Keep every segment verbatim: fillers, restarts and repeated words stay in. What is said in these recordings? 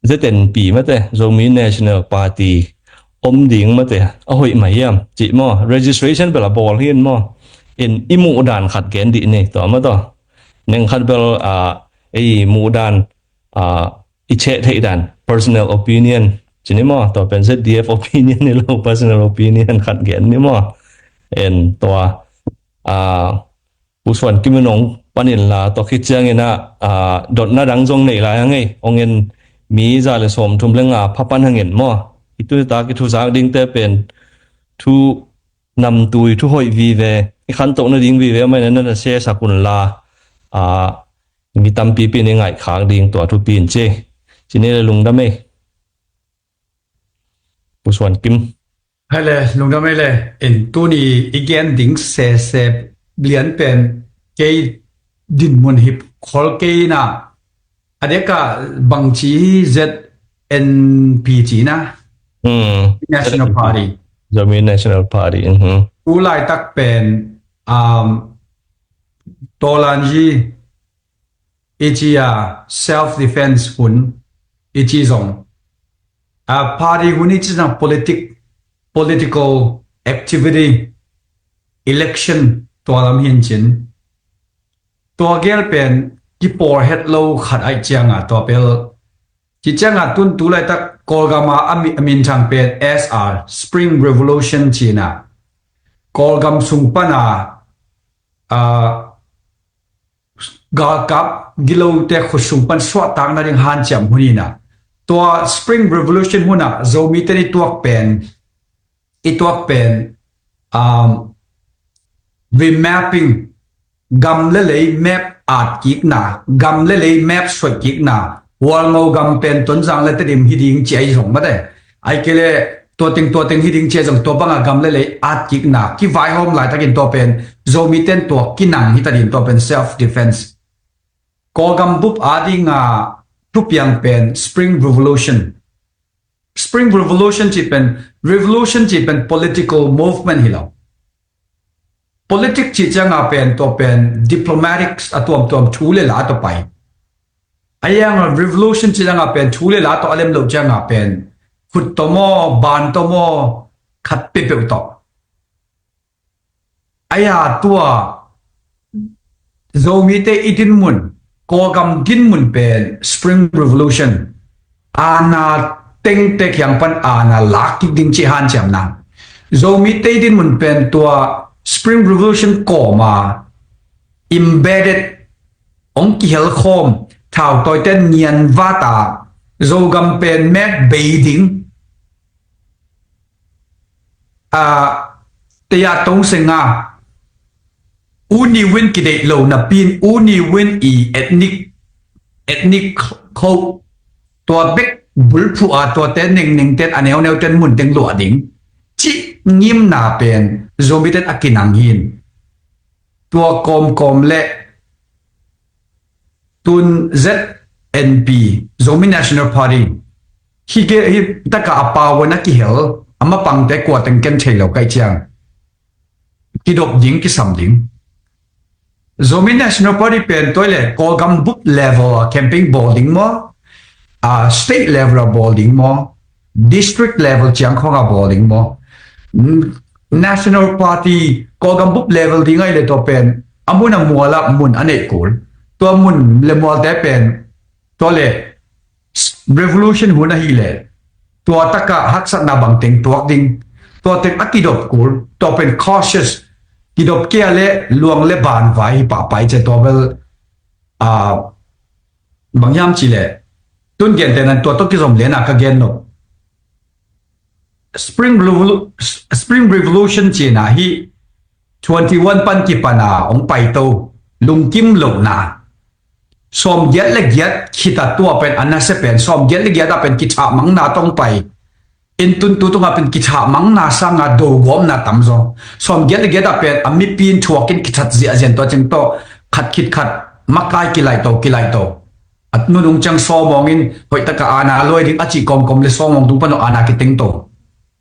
Z N P mate, Zomi National Party om ding mate, a hoih mah hiam cih maw, registration bel a bawl hi in maw. In i muh dan khat gen dih ni, tua maw tua. Neng khat bel, ah, ei muh dan, ah, i cheh theih dan, personal opinion ci ni maw, tua pen Z D F opinion hi lo, personal opinion khat gen ni maw. En tua, ah, Pu Suan Kim in hong panin la, tua khit ciangin ah, ah, dotna dang zong nei lai a ngei, hong en mi za le sawmthum le nga pha pan hang en maw. I tu ta kithuzak dingte pen thu namtui, thu hoih vive, i khantohna ding vive mah in na na share sak un la, ah, mi tampipi in i ngaihkhak ding tua thupi in ci. Ci ni le lungdam ei. Pu Suan Kim. Hai le, lungdam ei le, in tuni i gen ding sese lian pen kei dinmun hip khol kei na, a deka bangci Z N P ci na, Hmm. National Party. Zomi National Party. Mhm. Tu laitak pen, um, Tolanji i ci a self defense hun i ci zong. A party hun i ci zong politic, political activity, election tua lam hin cin. Tua gel pen kipawr het lo khat ai cianga tua pel. Ci cianga tun tu laitak Kawlgama a mi-, a minthang pen S R, Spring Revolution cina. Kawlgam sung pana, a, galkap gilote khut sung pan suahtakna ding hanciam hunina. Tua Spring Revolution huna Zomite i tuak pen, i tuak pen, um, remapping, gam le lei map at kikna, gam le lei map suai kikna, Hualngo gam pen Tonzang le Tedim hi ding ci ai zong mate. Ai kele tua teng tua teng hi ding ci ai zong tua banga gam le lei at kikna, kivaihawm laitakin tua pen Zomiten tua kinang hi ta din tua pen self defense. Kawlgam bup a dinga thupiang pen Spring Revolution. Spring Revolution ci pen, revolution ci pen political movement hi lo. Politic ci cianga pen tua pen diplomatic a tuamtuam thu le la tua pai. A yang revolution ci cianga pen thu le la tua a lem lo cianga pen khut tomo, ban tomo, khat pepeu to. Aya tua Zomite i dinmun, Kawlgam dinmun pen Spring Revolution. Ana tengte kiang pan ana lak kik ding ci hanciam nang. Zomite i dinmun pen tua Spring Revolution kawma embedded, ong kihel khawm, thau toiten ngian vata, Zogam pen mek bei ding. A, teya tong senga, uni win kideih lo napin, uni win i ethnic, ethnic code, tua bek bulphu a, tua te neng neng ten, a neu neu ten mun teng luah ding. Ci ngimna pen, Zomi ten a kinang hin. Tua kawmkawm le tun Z N P, Zomi National Party. Hi ke, hi taka a pau na kihel, a mapangte kua teng ken thei lo kai ciang. Kidop ding, kisam ding. Zomi National Party pen tua le Kawlgam bup level a campaign bawl ding maw, a state level a bawl ding maw, district level ciang khong a bawl ding maw. National Party Kawlgam bup level ding ai le tua pen a mun a mual a mun a neih kul. Tua mun le mualte pen tua le revolution hun ahi le tua taka haksatna bang teng tuak ding. Tua teng a kidop kul, tua pen cautious, kidop kia le luang le ban vai hi pahpai ce tua bel, a, bang hiam ci le tun gen tenan tua to kizom le na ka gen no. Spring Revolu-, Spring Revolution cina hi twenty-one pan kipana ong paito lungkim lo na. Sawm giat le giat khita tua pen a nase pen, sawm giat le giat a pen kithah mangna tong pai. In tun tu tunga pen kithah mangna sanga do gawmna tam zong. Sawm giat le giat a pen a mipin thuakin kithat ziahzian tua cing tawh khat khit khat makai kilai to, kilai to. A nunung ciang sawmawngin hoihtaka ana luai ding a cih kawmkawm le sawmawng tung pan ana kiteng to.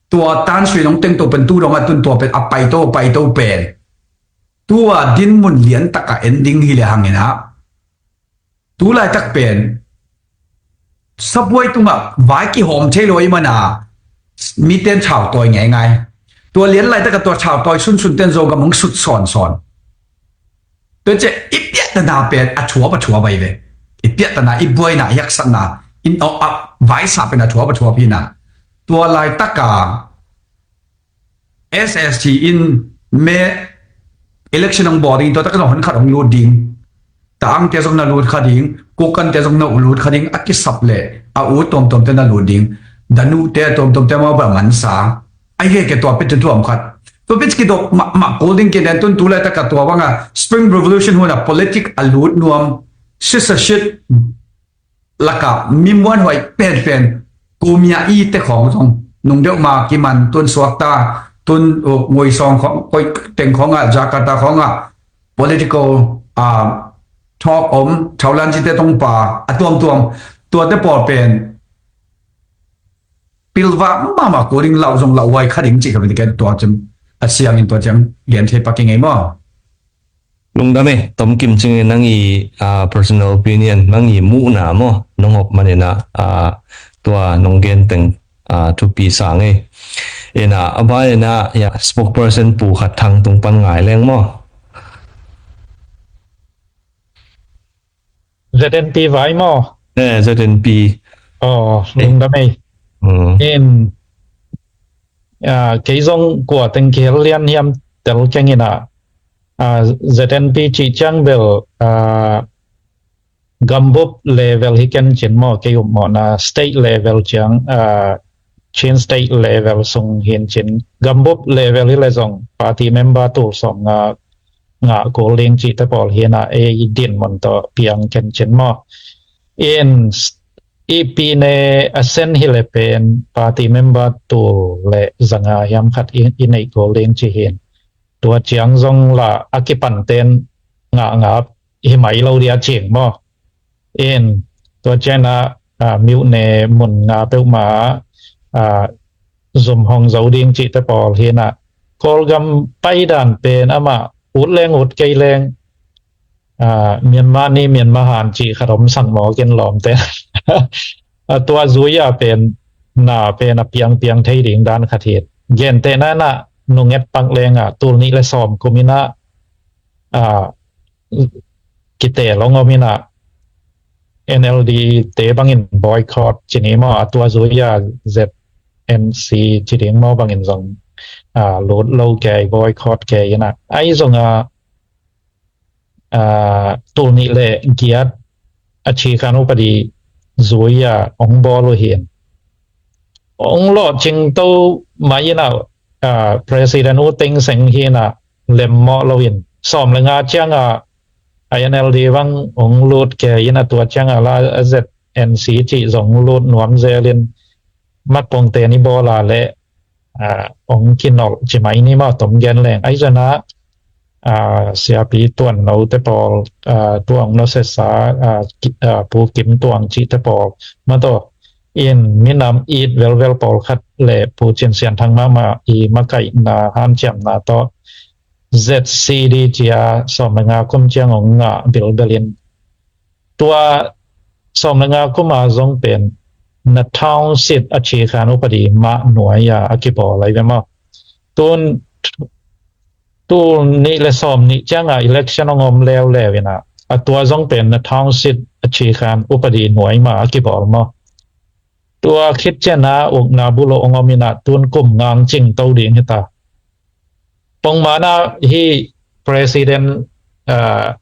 Tua tan sui nong teng to pen tu dong a tun tua pen a paito, paito pen. Tua dinmun lian taka en ding hi le hangin ah. Tu laitak pen sabuai tungah vai kihawm thei lo ahih mana miten thau tawi ngeingai. Tua lian laitak a tua thau tawi sunsun ten Zogam hong sut sawnsawn. Tua ciah i piahtana pen a thuap a thuap ahi ve. I piahtana, i buaina, i haksatna, in a, a vaisa pen a thuap a thuap hi na. Tua laitak a S S T in me election hong bawl ding, tua tak zong hon khat hong lut ding. Taangte zong na lut kha ding, Kokante zong na lut kha ding, a kisap le a ut tuamtuamte na lut ding. Danute tuamtuamte mau ba mansa. Ai he ke tua pit tuam khat. Tua pit kidok mahmah kul ding kinen tun tu laitak a tua banga Spring Revolution hun a politic a lut nuam. Censorship laka mi muanhuai penpen, kumia i te khawng zong nung deuh ma kiman, tun suakta, tun, uh, nguisawng khawng, koi teng khawngah, Jakarta khawngah political, ah, talk om, thaulan cite tongpa a tuamtuam, tuate pawl pen pilvak mahmah kul ding, lauh zong lauhuai kha ding cih ka vin ken tua ciang a siangin tua ciang lian thei pak i ngei maw? Lungdam e, tomkim cingin nang i, ah, personal opinion, nang i muhna maw, nong op maninah, ah, tua nong gen teng, ah, thupi sa ngei. Inah a bainah ya spokesperson pu khat thang tung pan ngai leng maw? Z N P vai maw? Eh, Z N P. Oh, lungdam ei. Mm. In, ah, kei zong kua teng kihel lian hiam tel keng inah, ah, Z N P cih ciang bel, ah, gambup level hi ken cin maw, kei upmawhna state level ciang, ah, Chin state level sung hin cin. Gambup level hi le zong party member tul sawm nga ngah kul ding cihte pawl hinah ei dinmun tawh piang ken cin maw? In i pine a sen hi le pen party member tul le zanga hiam khat i, i neih kul ding ci hin. Tua ciang zong la a kipanten ngah ngap hi mai lo dia cing maw? In tua cianah, ah, miuhne mun nga peuhma, ah, zum hong zo ding cihte pawl hinah Kawlgam paidan pen amah ut leng ut kei leng, ah, Myanmar ni Myanmar han cih khat om sang maw ken lawmte. Ah, tua zui-a pen na pen a piangpiang thei ding dan khat hi. Gentehna inah nunget pak lengah tul nih le sawm kum inah, ah, kite long om inah N L D te bangin boycott ci ni maw, a tua zui-a Z N C ci ding maw bangin zong, ah, lut lo kei, boycott kei inah. Ai zong a, ah, tul nih le giat a cikhan upadi zui-a ong bawl uh hin. Ong lawh cingto mai inah, ah, President U Thein Sein hinah lemmawh loin sawm le nga ciangah a N L D bang ong lut kei inah tua ciangah la a Z N C cih zong lut nuam zelin matpongte ni bawla le, ah, ong kinolh ci mai ni maw tom gen leng. Ai zana, ah, siapi tuan note pawl, ah, tuang no sesa, ah, ki-, ah, Pu Kim Tuang cihte pawl mataw in minam it velvel pawlkhat le Pu Cin Sian Thang mahmah i makaihna hanciamna tawh Z C D cia sawm le nga kum ciang ong ngah bilbelin tua sawm le nga kum a zong pen Nathawng Sit a cikhan upadi mah nuai-a a kibawl lai ve maw? Tun tul nih le sawm nih ciangah election ong om leuleu inah a tua zong pen Nathawng Sit a cikhan upadi nuai mah a kibawl maw? Tua khit cianah ukna bulo ong om inah tun kum nga ong cingto ding hita. Pongmana hi President, ah,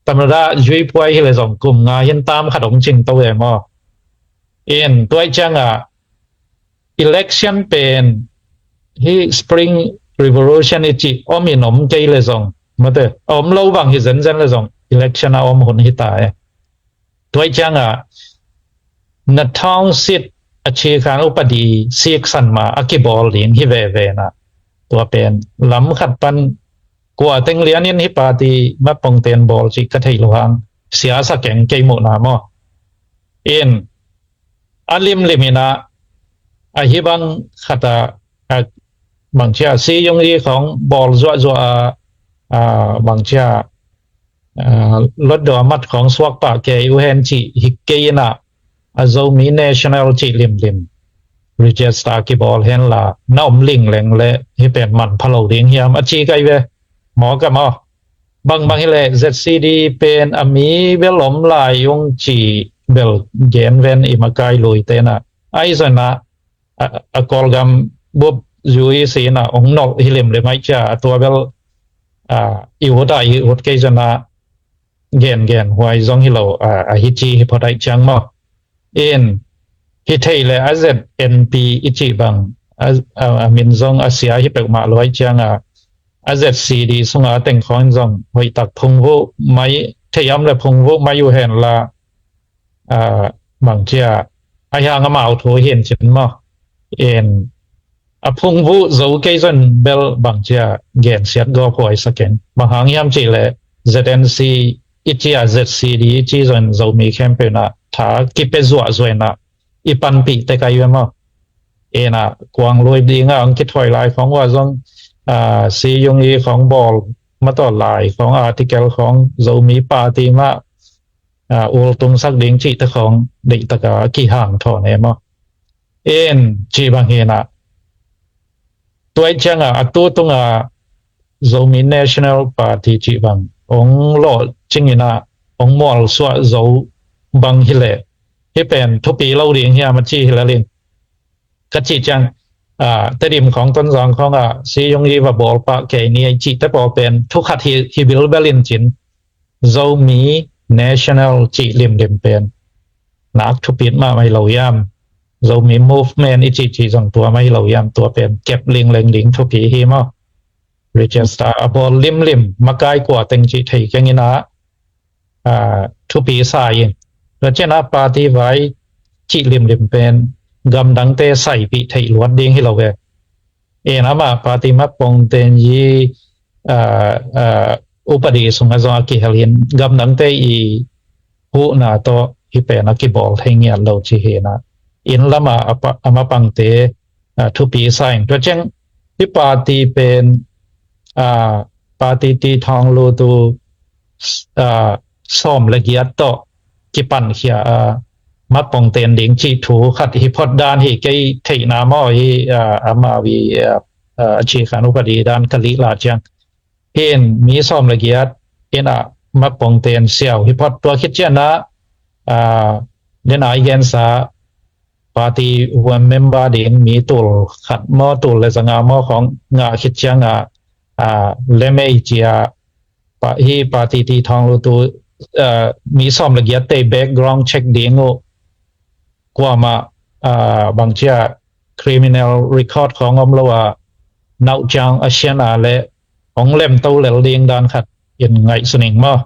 Tamada Yui Phuai hi le zong kum nga hin tam khat ong cingto e maw? In tuai ciangah election pen hi Spring Revolution i cih om in om kei le zong mate om lo bang hi zenzen le zong election a om hun hita e. Tuai ciangah Nathawng Sit a cikhan upadi siksan ma a kibawl ding hi veve na. Tua pen lam khat pan kua teng lianin hi party matpongten bawl cih ka thei lo hang siasa keng kei muhna maw? In a limlim inah a hi bang khata, a, bangcia si yung i khong bawl zuahzuah a, a, bangcia, a, lot do a mat khong suak pah kei uh hen cih hi kei inah a Zomi National cih limlim register kibawl henla na om lingleng le hih pen manpha lo ding hiam a ci kai ve. Maw ka maw? Bangbang hileh Z C D pen a mi bel om lai ung ci bel gen ven i makai lui tenah. Ahi zonah a, a Kawlgam bup U E C inah ong nolh hi limlim aih cia a tua bel a, i ut a i ut kei zonah gen gen huai zong hi lo a, a hi ci hi phot aih ciang maw? In hi thei le a Z N P i cih bang a, a, a min zong a sia hi peuhmah lo aih cianga a Z C D sunga teng khawng in zong hoihtak phungvuh mai thei om le phungvuh mai uh henla a, bangcia a hiang amau thu hin cin maw? In a phungvuh zo kei zon bel bangcia gensiat gawp huai sakin bang hang hiam cih le Z N C i cia Z C D i ci zon Zomi khempeuh na tha kipe zuah zuaina i panpih te kai ve maw? Ena kuang lui dinga ang kithuai lai khawng ua zong a, si yung i khawng bawl matawh lai khawng article khawng Zomi party mah a, ultungsak ding cih te khawng deihtaka kihang thawn e maw? En cih bang hinah tuai cianga a tu tunga Zomi National Party cih bang ong lawh cinginah ong mualsuah zo bang hileh hi pen thupi lo ding hiam a ci hilel in ka cih ciang a, Tedim khawng Tonzang khawngah si yung i va bawlpah kei ni a cih te pawl pen thukhat hi, hi bilbel in cin Zomi National cih limlim pen nak thupit mah mai lo hiam? Zomi Movement i cih cih zong tua mai lo hiam? Tua pen kep lingleng ding thupi hi maw? Register a bawl limlim makai kua teng cih thei keng inah a, thupi sa in. Tua cianah party vai cih limlim pen gamdangte saipih theih luat ding hi lo ve. En amah party mapong ten yi a, a, upadi sungah zong a kihel hin gamdangte i huhna tawh hi pen a kibawl thei ngiat lo ci hinah in lamah a pa- a mapangte a, thupi sa in tua ciang hi party pen a, party ti thawng lu tu a, sawm le giat tawh kipan khia a, mapong ten ding cih thu khat hi phot dan hi kei theihna maw hi a, amau i a, a, a ci khan upadi dan ka lih la ciang hin mi sawm le giat inah mapong ten siau hi phot tua khit cianah a, den ai gensa party member ding mi tul khat maw tul le zanga maw khawng ngah khit cianga a, lemei cia pa- hi party ti thawng lu tu a, mi sawm le giat tei background check ding uh kuamah a, bangcia criminal record khawng om lo a nauh ciang a sian a le ong lemto lel ding dan khat in ngaihsun ing maw?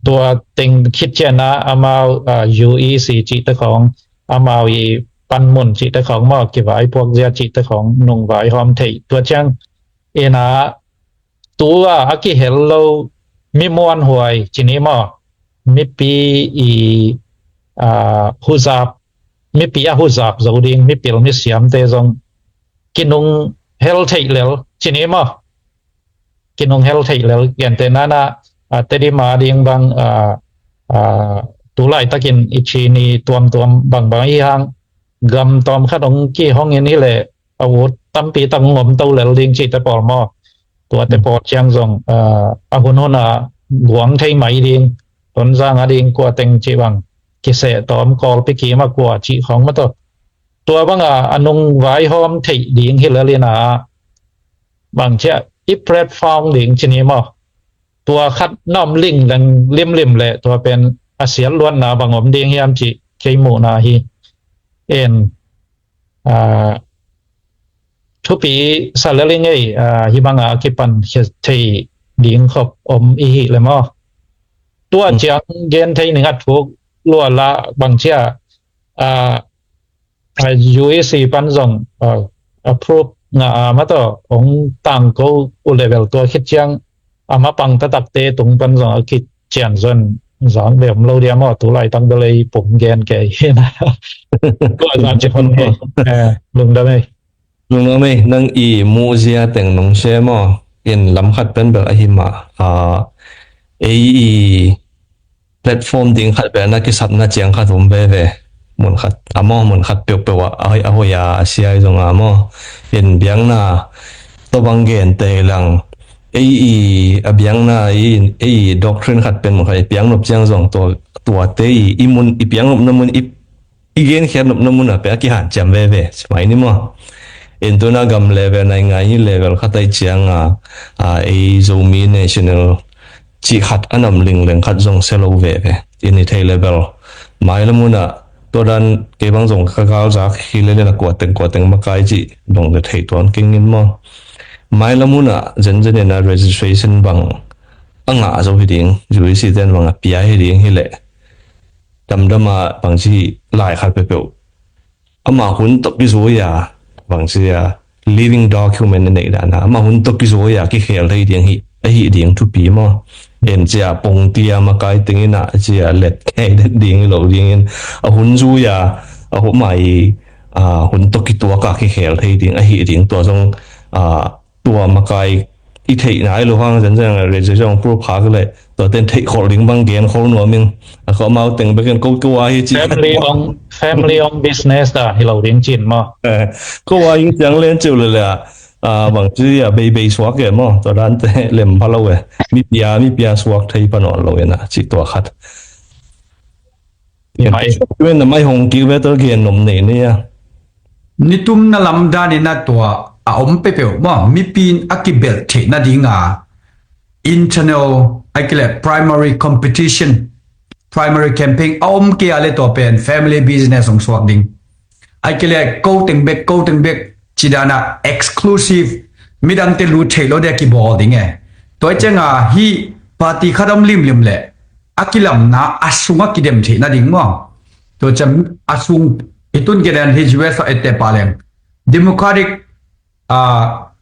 Tua teng khit cianah amau a, U E C cihte khawng amau i panmun cihte khawng maw kivaipuak zia cihte khawng nung vaihawm theih tua ciang ina tua a kihel lo mi muanhuai cini maw mipi i a, huzap mipi a huzap zo ding mipil misiamte zong kinung hel theih lel cini maw kinung hel theih lel gentehna a, Tedim a ding bang a, a, tu laitakin i cini tuamtuam bangbang i hang gam tawm khat ong kihong in hileh a ut tampi tak ong om to lel ding cihte pawl maw tuate pawl ciang zong a, a hunhun a guang thei mai ding Tonzang a ding kua teng cih bang kiseh tawm Kawlpi kim a kua cih khawng maw tawh tua banga a nung vaihawm theih ding hi lel ina bang ciah i platform ding cini maw tua khat na om lingleng limlim le tua pen a siat luatna bang om ding hiam cih kei muhna hi en a, thupi sa lel i ngei a, hi banga a kipan khia thei ding khop om i hi le maw tua ciang gen thei ning a thuk lua la bang ciah a, a U E C pan zong a, approve nga a maw tawh ong tangko uh level tua khit ciang a mapang taktakte tung pan zong a kician zon zang ve om lo dia maw tu laitak bel ei pum gen kei hi na tua zan ci hon hei lungdam ei. Lungdam ei nang i muhzia teng nong share maw in lam khat pen bel ahi mah a, ei i platform ding khat bel na kisapna ciang khat um veve Mun khat a maw, mun khat peuhpeuh ah a hoih a, a sia hi zong a maw, in biakna tawh bang gen tei lang, ei i a biakna i, ei i doctrine khat pen mun khat i piaknop ciang zong tua, tuate i, i mun i piaknopna mun i, i genkhiatnopna mun ah pen a kihanciam veve ci mai ni maw. In tuna gam level, naingngan level khat ai ciang a, a ei Zomi national cih khat a nam lingleng khat zong sia lo veve. In i thei level mailam hun ah tua dan kei bang zong ka galzak hi le le na kuateng kuateng makai cih dong le thei tuan keng in maw. Mailam hun ah zenzen in a registration bang a ngah zo hi ding, U E C ten bang a pia hi ding hi leh damdam a bangci lai khat peuhpeuh ama hun tawh kizui a, bangci a living document a neih dan a ama hun tawh kizui a kikhel thei ding hi, ahi ding thupi maw. En cia pongtia makai tengin a cia let kei det ding hi lo dingin a hun zui a, a hun mai a hun tawh kituak a kikhel thei ding ahi ding, tua zong a tua makai i theih nai lo hang zenzen registration hong proof khak le tua ten theih khol ding bang gen khol nuam ing. A ko mau teng bekin ko ko a hi ci family ong family ong business da hi lo ding cin maw. Ko a hi ciang len ciu le le a bang ci a bei bei suak e maw, tua dan te lem pha lo e. Mi pia mi pia suak thei pa nawn lo e na ci tua khat. Mai. Tuin na mai hong kik ve tua gen nom nei nei a. Nitumna lam danin a tua a om peuhpeuh maw, mipi in a kibelh theih nading a internal ai kile primary competition, primary campaign a om kei a le tua pen family business hong suak ding. Ai kile ko teng bek, ko teng bek ci dan a exclusive, midangte lut theih lo dia kibawl ding e. Tua i ciang a hi party khat om limlim le a kilamna a sungah kidem theih nading maw. Tua ciang a sung i tun kenen hi U S a ette pa leng Democratic, ah,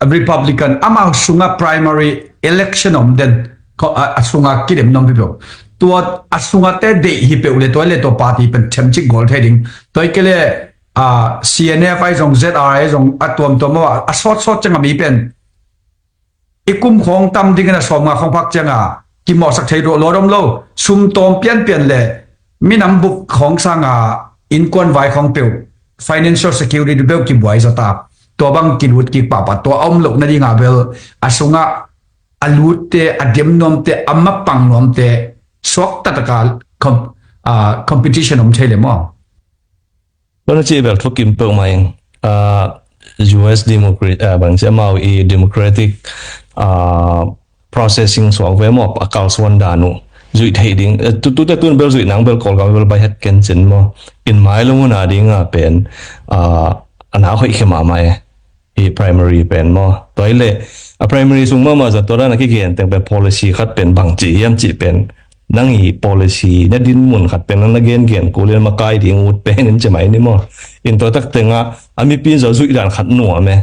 Republican amau sungah primary election om den ko-, a, a sungah kidem nom hi peuh. Tua a sungah te deih hi peuh le tua le tua party pen themcik gol thei ding. Tua i kei le, ah, C N F ai zong Z R ai zong a tuamtuam a, a sawtsawt ciang a mi pen i kum khawng tam dingin a sawmnga khawng phak cianga kimawhsak thei ruah lawt om lo. Sum tawm pianpian le minam bup khawng sanga innkuan vai khawng peuh financial security peuh kibuai zaw ta. Tua bang kilut kik pahpah tua a om loh nadinga bel a sungah a lutte, a demnuamte, a mapang nuamte suakta taka com-, ah, competition om thei le maw? Tua na cih bel thukim peuhmah ing. Ah, U S Democrat, ah, bang ci amau i democratic, ah, processing suak ve maw, a kalsuan dan uh zuih theih ding. Eh, tu, tute tun bel zuih nang bel Kawlgam bel bai het ken cin maw. In mai lung hun a ding a pen, ah, a na hoih khe mahmah e. I primary pen maw. Tua i le a primary sung mahmah zat tua dan a kigen teng pen policy khat pen bang ci hiam cih pen nang i policy na din mun khat pen nang na gengen kul in makai ding ut pen in ci mai ni maw. In tua tak tengah a mipi in zaw zuih dan khat nuam e.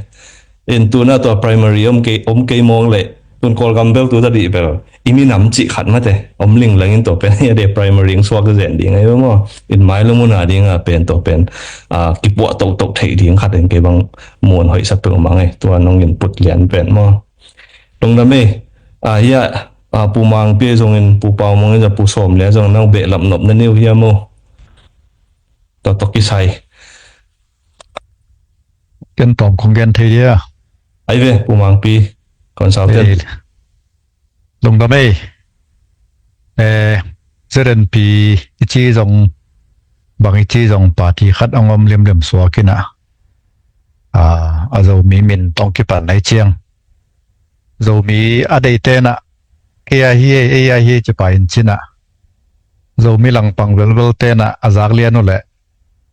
In tuna tua primary om kei, om kei mawng le tun Kawlgam bel tu ta dih bel i minam cih khat mate om linglangin tua pen hi a de primary ing suak zen ding ahi maw. In mai lung mun a ding a pen tua pen, ah, kipuah tohtoh theih ding khat in kei bang muan hoih sa peuhmah ngai tua nong in put lian pen maw. Lungdam ei, ah, hiah, ah, Pu Mangpi zongin Pu Pau Mangin zong Pu Sawm le zong nang behlap nop na niu hiam maw. Tua tok kisai. Ken tawm kong gen thei dia. Ai ve, Pu Mangpi, consultant. Eh, lungdam ei. Eh, Z N P i ci zong, bang i ci zong party khat a ngom limlim suak in a. Ah, a Zomi min tong kipan nai ciang. Zomi a dei tenah, kei a hi ei, ei a hi ei ci pa in cinah. Zomi langpang velvel tenah, a zak lian uh leh,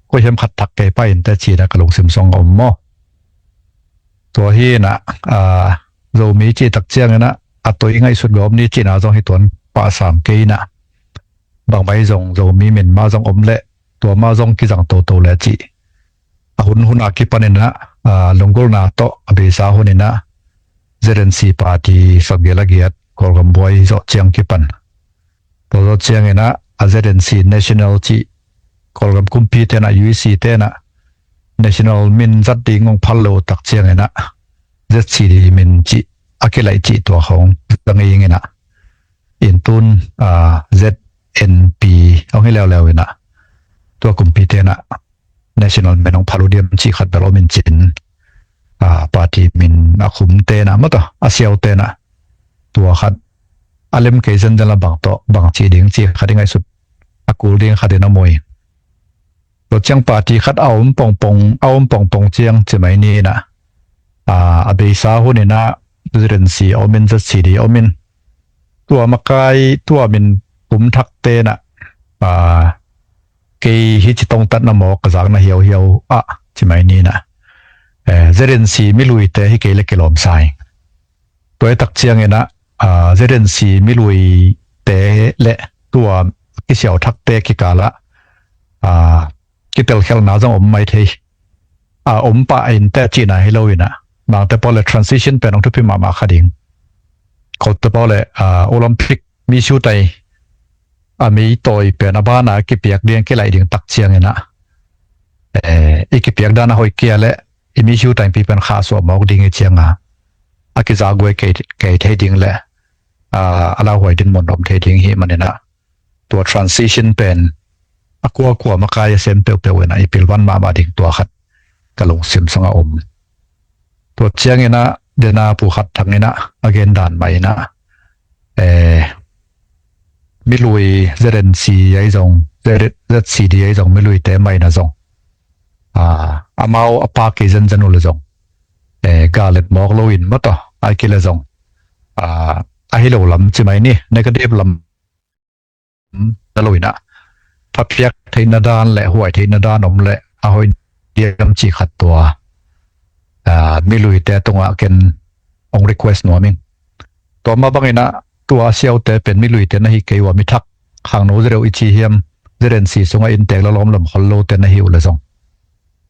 koi hiam khat thak kei pa in te cina ka lungsim song a om maw. Tua hi inah, a, Zomi cih tak cianginah, a toi ngaihsut gawm ni cina zong hi tuan pah sam kei inah. Bangmai zong Zomi min ma zong om leh, tua ma zong kizang toto le cih. A hun hun a kipan inah, a, lunggulhna tawh, a beisa hun inah, Z N C party fagel a giat, Kawlgam buai zawh ciang kipan. Tua zawh cianginah a Z N C National cih Kawlgam kumpi tenah U E C tenah National min zat ding hong phal lo tak cianginah Z C D min cih a kilaih cih tua hong zang inginah. In tun, ah, Z N P hong hi leuleu inah. tua kumpi tenah national min hong phal uh diam cih khat bel om in cin, a, party min a khum tenah mataw a siau tenah tua khat a lem kei zenzen la bang tawh bang cih ding cih khat i ngaihsut a kul ding khat in a muai. Tua ciang party khat a om pongpong a om pongpong ciang ci mai ni inah, a, a beisa hun inah Z N C a om in Z C D a om in tua makai tua min pum thak tenah, a, kei hi ci tongtatna mawk ka zakna hiauhiau ah ci mai ni inah, eh, Z N C miluite hi kei le kilawm sa ing. Tua i tak ciang inah, a, Z N C miluite le tua kisiau thakte kikalah, a, kitelkhialhna zong om mai thei. A, om pah in te cihna hi lo inah, mangte pawl le transition pen hong thupi mahmah kha ding. Kote pawl le, a, Olympic mi siutai a mi tawi pen a bana kipiak ding kilaih ding tak ciang inah, eh, i kipiak dan a hoih kia le i mi siutai pi pen khahsuah mawk ding i cianga a kizaguai kei, kei thei ding le, a, a lauhuai din mun om thei ding hi man inah tua transition pen a kuakua makai a sem peuhpeuh inah i pilvan mahmah ding tua khat ka lungsim sungah om. Tua ciang inah dena pu khat thang inah a gen dan mah inah, eh, milui Z N C ahi zong, Z, Z C D ahi zong, miluite mah inah zong, a, amau a pa kei zenzen uh le zong, eh, galet mawk lo in mataw ai kei le zong, a, ahi lo lam ci mai ni negative lam na lo inah, phapiak theihna dan le huai theihna dan om le a hoih diam cih khat tua, a, miluite tungah ken hong request nuam ing. Tua mah bang inah tua siaute pen miluite na hi kei uh a mi thak khangno zereuh i ci hiam, Z N C sungah inntek la lawmlawm khol lote na hi uh le zong,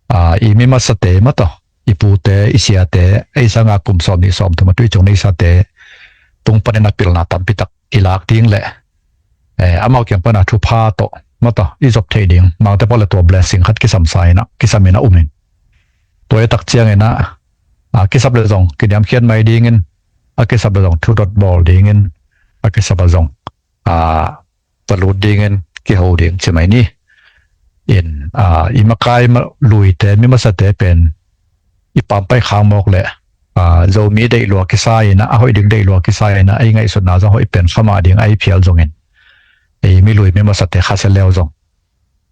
a, i mi masate mataw, i pute, i siate, ei sanga kum sawm nih sawm thum a tui cung nei sate tung panin a pilna tampi tak i lak ding le, eh, amau kiang pana thupha tawh mataw i zop theih ding mangte pawl le tua blessing khat kisam sa inah, kisam inah um in. Tua i tak ciang inah, a, kisap le zong kiniamkhiat mai dingin, a kisap le zong thudot bawl dingin, a kisap le zong, a, palut dingin kiho ding ci mai ni. In, a, i makai ma, luite mi masate pen i pampai khang mawk le, a, Zomi deih lua kisa inah, a hoih ding deih lua kisa inah, ei ngaihsutna zong hoih pen khamah ding a i phial zongin, ei milui mi masate khasia leu zong,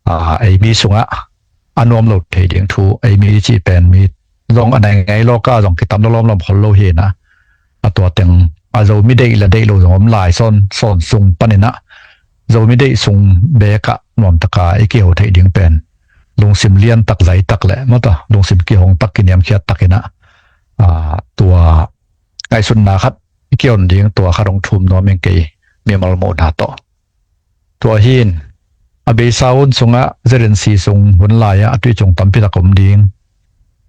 a, ei mi sungah a nuam lo thei ding thu, ei mi i cih pen mi zong a nai ngai lawka zong kitam lo lawmlawm khol lo hi inah, a tua teng a Zomi deih le deih lo zong om lai sawn, sawn sung pan inah Zomi deih sung bekah nuamtaka i kiho theih ding pen lungsim lian tak, zai tak le mataw lungsim kihong tak, kiniamkhiat tak inah, a, tua ngaihsutna khat i kion ding tua khat hong thum nuam ing kei mimal muhna tawh. Tua hi in a beisa hun sungah Z N C sung hun lai-ah a tui cung tampi tak om ding,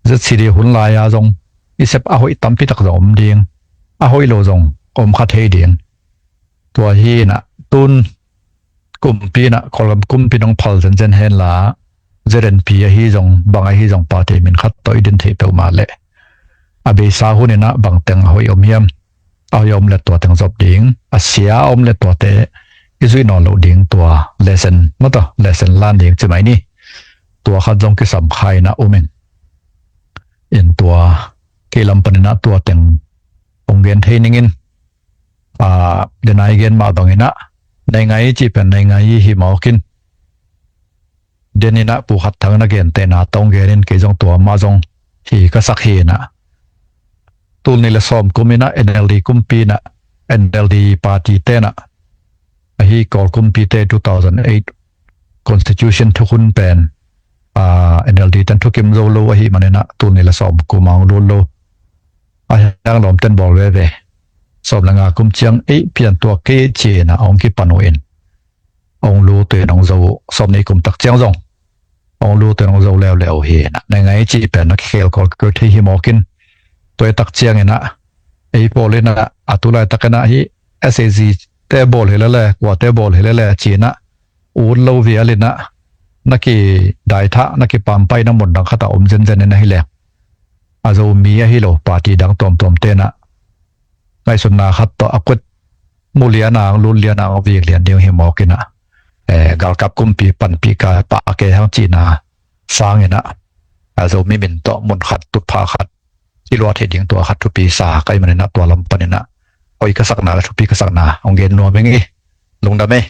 Z C D hun lai-ah zong i sep a hoih tampi tak zong om ding, a hoih lo zong om kha thei ding. Tua hi inah tun kumpi inah Kawlgam kumpi in hong phal zenzen henla, Z N P ahi zong, bang ahi zong party min khat tawh i din theih peuhmah leh a beisa hun inah bang teng a hoih om hiam, a hoih om le tua teng zop ding, a sia a om le tuate i zuih nawn loh ding tua lesson mataw, lesson lan ding ci mai ni. Tua khat zong kisam kha inah um in. In tua kei lam pan inah tua teng hong gen thei ning in, a, dena i gen mah bang inah nei ngai cih pen nei ngai hi mawk in. Den inah pu khat thang na gentehna tawh hong gen in kei zong tua mah zong hi ka sak hi inah. Tul nih le sawm kum inah N L D kumpi inah, N L D party tenah ahi Kawl kumpite two thousand eight constitution thukhun pen, a, N L D ten thukim zo lo ahi man inah tul nih le sawm kum a hong lut lo. A hiang lawmten bawl veve. Sawm le nga kum ciang ei pian tuak kei ci inah a hong kipan uh in, a hong lut uh in hong zo uh. Sawm nih kum tak ciang zong a hong lut uh in hong zo leuleu hi inah. Nei ngai cih pen a kikhel kawlkeu thei hi mawk in. Tua i tak ciang inah ei pawl inah a tu laitak inah hi S A Z te bawl hi lele, kuate bawl hi lele ci inah ut lo vial inah na kidaithah, na kipampaina mun dang khatah om zenzen in ahi leng, a Zomi ahi lo party dang tuamtuam tenah ngaihsutna khat tawh a kut mu lian ang, lut lian ang, vik lian ding hi mawk inah. eh, galkap kumpi panpih ka pah a ke hang cihna sangin ah, a Zomi min tawh mun khat tutphah khat i luah theih ding tua khat thupi sa ka hih manin ah tua lam panin ah hoih ka sakna le thupi ka sakna hong gen nuam ing ei. Lungdam ei.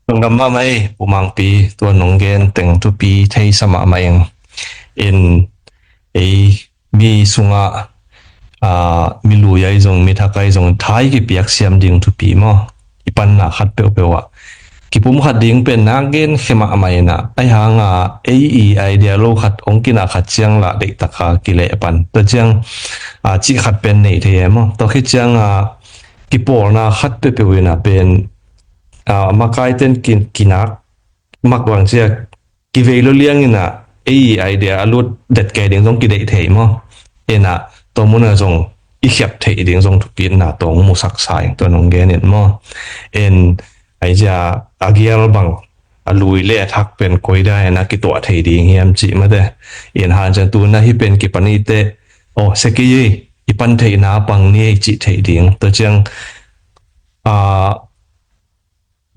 Lungdam mahmah ei, Pu Mangpi, tua nong gen teng thupi thei sa mahmah ing. In ei mi sungah, aa, mi lui ahi zong, mi thak ahi zong, tha i kipiak siam ding thupi maw? I panna khat peuhpeuh ah kipumkhat ding pen nak gen khia mahmah in ah, ahi hanga ei i idea lo khat hong kinah khat ciang lah deihtak a kileh pan. Tua ciang, aa, cih khat pen nei thei e maw? Tua khit ciang, aa, kipawlna khat peuhpeuh in ah pen, aa, makaiten kin-, kinak mak bang cia kivei lo liang in ah ei i idea a lut det kei ding zong kideih thei maw? In ah tua mun ah zong i khiap theih ding zong thupitna tawh hong musak sa ing, tua nong gen in maw? In ai cia a gial bang a lui le a thak pen koi dan in a kituah thei ding hiam cih mate. In hanciam tu na hih pen kipan i te, aw, sia kei ei, i pan theihna pang ni ei cih theih ding. Tua ciang, aa,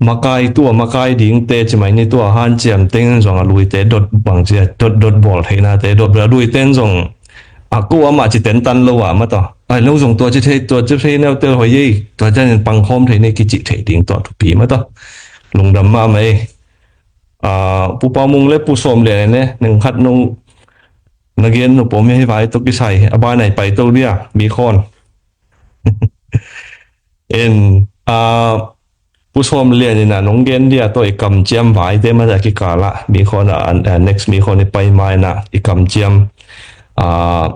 makai tua, makai dingte ci mai ni tua hanciam teng zong a luite dot bang cia, dot, dot bawl theihnate, dot a luite zong a ko amah ci tentan lo ah mataw. Ai lo zong tua ci thei, tua ci thei neu tel hoih ei, tua ciangin pangkhawm thei ni kicih thei ding tua thupi mataw. Lungdam mahmah ei. Ah, Pu Pau Mung le Pu Sawm Lian ne, neng khat nong na gen nop om hi vai tawh kisai, a bai nai pai to dia, mi khawn. En, ah, Pu Sawm Lian in a nong gen dia tawh i kamciam vai te mah a kikal ah, mi khawn a, an, a, next mi khawn i pai mai na, i kamciam, ah,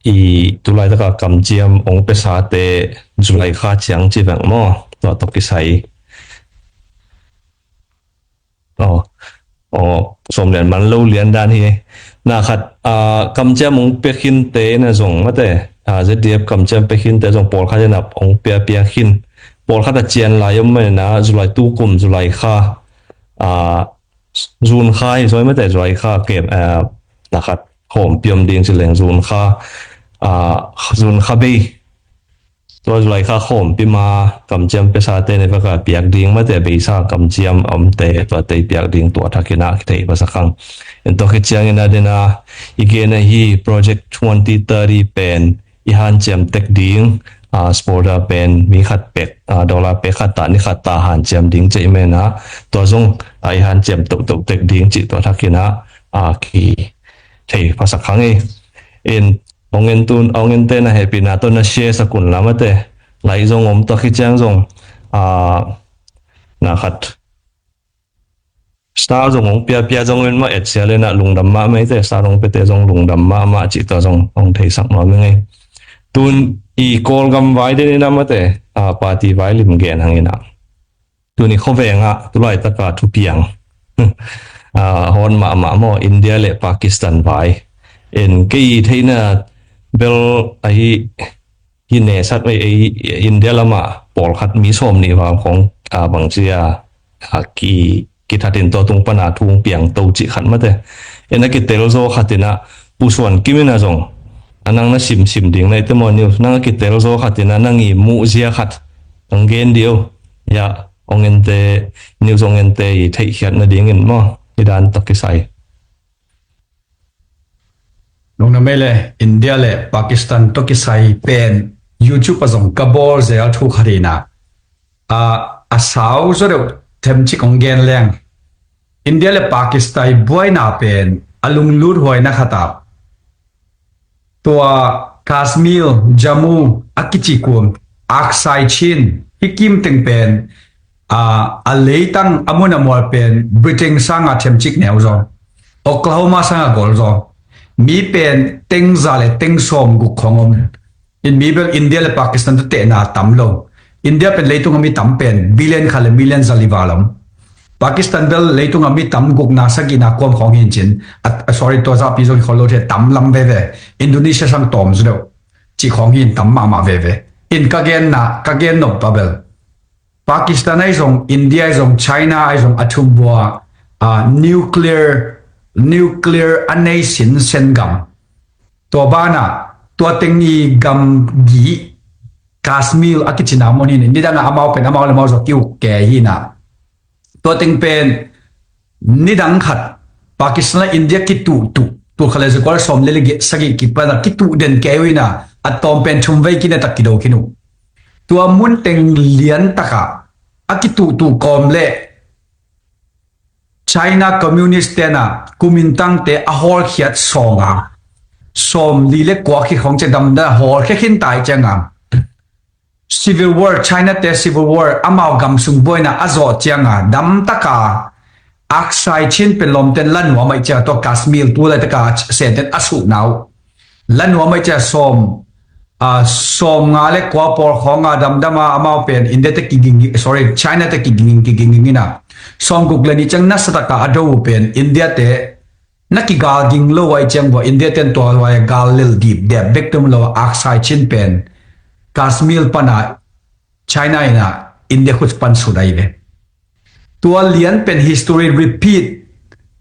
i tulai taka kamciam ong pesate July kha ciang ci veng maw, tua tawh kisai. Aw, aw, Sawm Lian man lo lian dan hi. Na khat, ah, kamciam ong pia khinte na zong mate, ah, Z D F kamciam pia khinte zong pawlkhat in a ong pia pia khin. Pawlkhat a cian lai om mah na July tu kum July kha, ah, June kha hi zoi mate July kha kem, ah, na khat khawm piom ding ci leng June kha, ah, June kha bei. Tua July kha khawmpi ma kamciam pesate ne vaka piak ding mate beisa kamciam a omte tuate i piak ding tua thakin a kithei pasa khang. En tua khit ciangin a dena i gen ahi Project twenty thirty pen i hanciam tek ding, a, supporter pen mi khat pek, a, dollar pek khat ta ni khat ta hanciam ding cei mena tua zong, a, i hanciam tohtoh tek ding cih tua thakin a, a, kithei pasa khang ei. En Ong en tun, ong en te na hehpihna tawh na share sak un la mate. Lai zong om tak hi ciang zong, ah, na khat star zong ong pia pia zong en mah et sia le na lungdam mahmah i te, star ong pia te zong lungdam mahmah cih tua zong ong theisak nuam i ngei. Tun i Kawlgam vai den i na mate, ah, party vai lim gen hang i na. Tuni khuavengah tulaitaka thupiang, ah, hawn mahmah maw, India le Pakistan vai. En kei theihna bel ahi hi ne sat mai ei India lamah pawlkhat mi sawm nih val khong, ah, bangcia, ah, ki, kithatin tua tung pana thung piang to cih khat mate. En a kitel zaw khatinah pusuan kimin a zong a nang na simsim ding na ite maw news nang a kitel zaw khatinah nang i muh zia khat ang gen dih o. Ya, ong ente, news ong ente i theihkhiat nadingin maw, i dan tawh kisai. Nung na mei le India le Pakistan tawh kisai pen YouTube a zong ka bawl zel thu khat hi na. A, a sau zaw deuh themcik ong gen leng. India le Pakistan i buaina pen a lunglut huaina khat a tua Kashmir, Jammu a kici kuam, Aksai Chin, hi kim teng pen, a, a leitang a mun a mual pen Britain sanga themcik neu zaw, Oklahoma sanga gol zaw. Mi pen teng za le teng sawm guk khong om. In mi bel India le Pakistan tawh tehna tam lo. India pen leitung a mi tam pen billion khat le million za li val om. Pakistan bel leitung a mi tam gukna sagihna kuam khawng hin cin. A, a, sorry, tua zahpi zong i khol lo thei, tam lam veve. Indonesia sang tawm zu deuh. Cih khawng hin tam mahmah veve. In ka genna, ka gen nop pa bel Pakistan ahi zong, India ahi zong, China ahi zong, a thumbua, a, nuclear, nuclear a nei sinsen gam. Tua bana, tua teng i gam gih, Kashmir a kicina mun hin, nidanga amau pen, amau le amau zong kiuk ke hina. Tua teng pen nidang khat Pakistan le India kituhtuh, tul khat le za kua le sawm le sagih kipan a kituh den kei uh hi na, a tawm pen thum vei kine tak kido khin uh. Tua mun teng lian takah a kituhtuh kawm le China Communist ten a kumintangte a hawlkhiat sawng a, sawm li le kua khit khawng ciang damdam a hawlkhia khin ta i ciang a, Civil War, China te Civil War, amau gam sung buaina a zawh ciang a, damtak a Aksai Chin pen lawmten la nuam ahih ciang a, tua Kashmir tu laitak a Senten a suhna uh la nuam ahih ciang a, sawm, a, sawm nga le kua pawl khawng a damdam a, amau pen India te kiging, sorry, China te kiging, kiging in a, sawm guk le nih ciang nasatak a a do uh pen India te na kigal ging lo ahih ciang vua India ten tua huai a gal lel dipdep bek tum lo a, Aksai Chin pen Kashmir pan a China in a India khut pan sut ahi ve. Tua lian pen history repeat,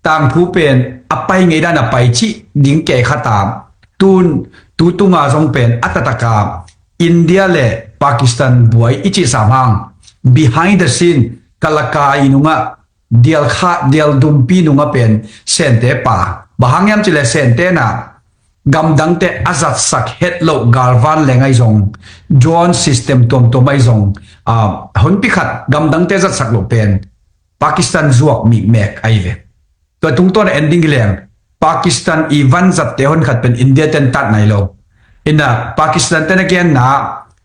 tangthu pen a pai ngei dan a pai cih ding kei khat a, tun, tu tung a zong pen a taktak a India le Pakistan buai i cih sam hang, behind the scene, kalaka i nung a, dial kha, dial dumpi nung a pen Sente pa. Bang hang hiam cih leh Sente na gamdangte a zatsak het loh galvan leng ahi zong, drone system tuamtuam ahi zong, a, hunpi khat gamdangte zatsak loh pen Pakistan zuak mikmek ahi ve. Tua tungtawn a en ding hi leng, Pakistan i vanzatte hon khat pen India ten tat nai lo. Ina Pakistan ten a genna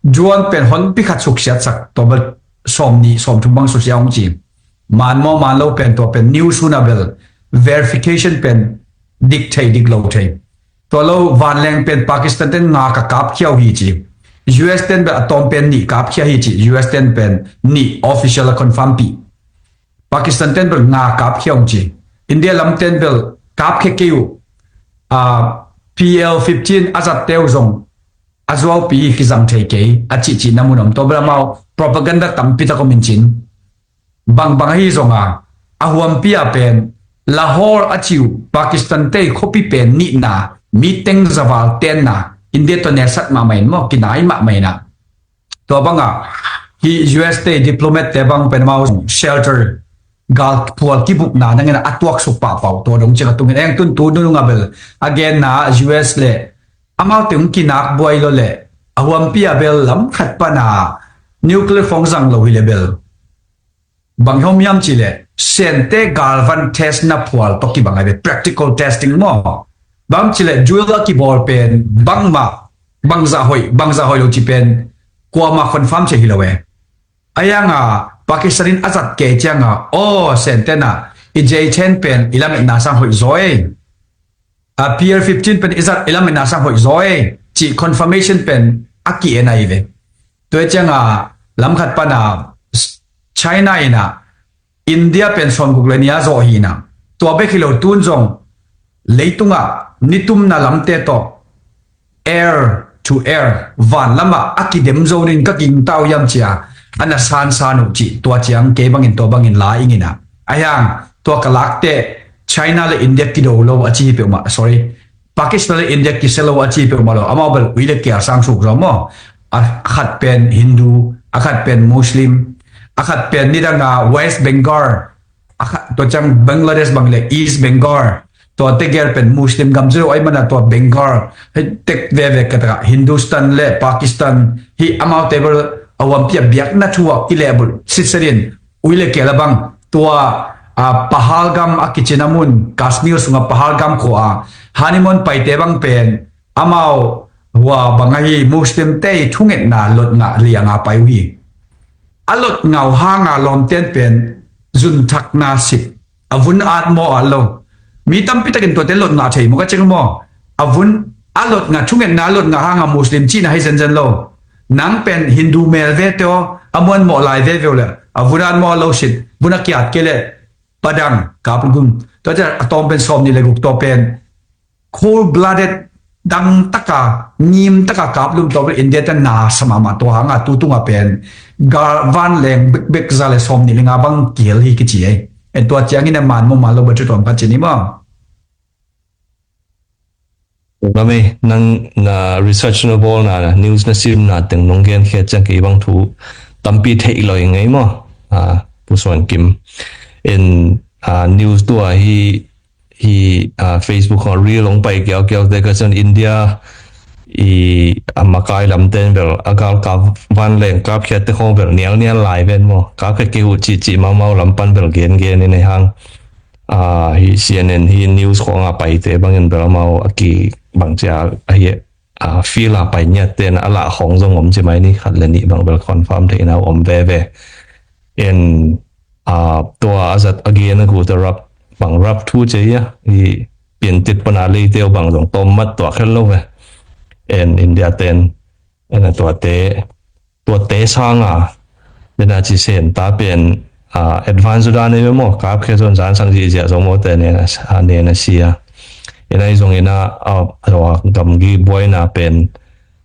drone pen honpi khat suksiatsak, tua bel sawm nih sawm thum bang susia hong ci. Man maw man lo pen tua pen news hun a bel verification pen dik thei dik lo thei. Tua lo vanleng pen Pakistan ten nga ka kapkhia uh hi ci. U S ten bel a tawm pen nih kapkhia hi ci. U S ten pen nih official a confirm pi. Pakistan ten bel nga kapkhia uh ci. India lam ten bel kapkhia kei uh. A, P L fifteen a zatte uh zong a zuaupi kizang thei kei a cihcih na mun om. Tua bel amau propaganda tampi tak om in cin. Bangbang ahi zong a, a huampi a pen Lahore a ci uh Pakistan te khuapi pen nihna, mi teng zaval tenna, India tua nesat mahmah in maw, kinai mahmah in a. Tua bang a, hi U S te diplomat te bang pen amau shelter, gal phual kibukna nangin a tuaksuk pahpah uh, tua dong ciang a tungin eng tun tu nunung a bel a genna U S le amau teng kinak buai lo le a huampi a bel lam khat pan a nuclear khawng zang lo hi le bel bang hom hiam cih leh Sente galvan test na phual tawh kibang ahi ve, practical testing maw. Bang cih leh drill a kibawl pen bangmah, bangzah hoih, bangzah hoih lo ci pen kuamah confirm cia hi lo e. A hiang a Pakistan in a zat kei ciang a, aw, Sente na i J ten pen i lametna sang hoih zaw e. A P L fifteen pen i zat i lametna sang hoih zaw e, cih confirmation pen a ki-en ahi ve. Tua ciang a lam khat pan a China in a India pen sawmguk le nih a zawh hi na. Tua bek hi lo tun zong leitungah nitumna lamte tawh air to air, van lamah a kidem zo ning ka gingta uh hiam cia a na sansan uh cih tua ciang kei bangin tua bangin la ing in a. A hiang tua ka lakte China le India kido lo a ci hi peuhmah, sorry, Pakistan le India kisia lo a ci peuhmah lo, amau bel ui le kial sang suk zaw maw. A khat pen Hindu, a khat pen Muslim, a khat pen nidang a West Bengal, a khat tua ciang Bangladesh bang le East Bengal, tua tegel pen Muslim gam zeu ai mana tua Bengal, hei tek veve ka taka Hindustan le Pakistan hi amau tegel a huampi a biakna thu a i lehbulh sitsetin ui le kial a bang tua, a, Pahalgam a kicina mun, Kashmir sunga Pahalgam khua a honeymoon paite bang pen amau hua bang ahi Muslim te i thungetna lotngah lianga pai uh hi. A lotngah uh hanga lawmten pen zunthakna sik a vun at maw at lo. Mi tampi takin tuate lotngah thei maw ka ceng maw. A vun a lotngah, thungetna a lotngah hanga Muslim cihna hei zenzen lo. Nang pen Hindu mel vete aw, a muan mawh lai veve uh le a vun at maw at lo sit, vun a kiat kei le padang kap lum. Tua ciang a tawm pen sawm nih le guk tua pen cold blooded, dang taka, ngim taka kap lum tua pen India te na sa mahmah tua hanga tu tunga pen gal van leng bekbek za le sawm nih le nga bang kihel hi kici ei. En tua ciangin a man maw man lo bang thu tuam khat ci ni maw. Lamei, nang na research na bawl na, news na sim na teng nong gen khiat ciang kei bang thu tampi theih lo i ngei maw. A, Pu Suan Kim. In, ah, news tua hi, hi, ah, Facebook khong reel hong pai kiaukiau te ka cun India i a makai lamte in bel a galkap vanleng kapkhiat te khong bel nialnial lai ven maw, kapkhiat kei uh cihcih maumau lam pan bel gengen in ei hang. Ah, hi C N N hi news khong a paite bangin bel amau a ki bangcia ahi, ah, field a pai ngiat ten a lah khong zong om ci mai ni, khat le nih bang bel confirm theihna om veve. In, ah, tua a zat a gen a gu te rap bang rap thu cia ia i piantit pana leite uh bang zong tawm mat tuah khen lo ve. In India ten in a tuate tuate sanga dena ci sen ta pen, ah, advance dan ei ve maw, kapkhiat zon zan sang zihziah zong maw te nena, ah, nena sia. In ai zong ina, ah, gamgi buaina pen,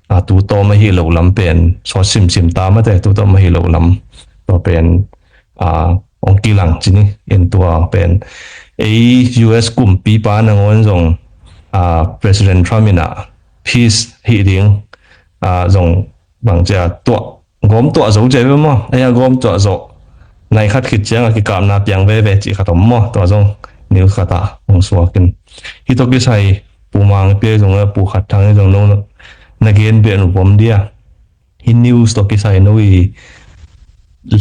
ah, tu tawm ahi lo lam pen sawt simsim ta mate, tu tawm ahi lo lam tua pen, ah, ong kilang ci ni. In tua pen ei U S kumpipa nangawn zong, ah, President Trump ina peace hi ding, ah, zong bangcia tuah gawm tuah zo cia ve maw, ei a gawm tuah zo nai khat khit ciang a kikapna piang veve cih khat om maw, tua zong news khat ah hong suak in. Hi tawh kisai Pu Mangpi zong a Pu Khat Thang zong no na gen beh nu pom dia. Hi news tawh kisai no i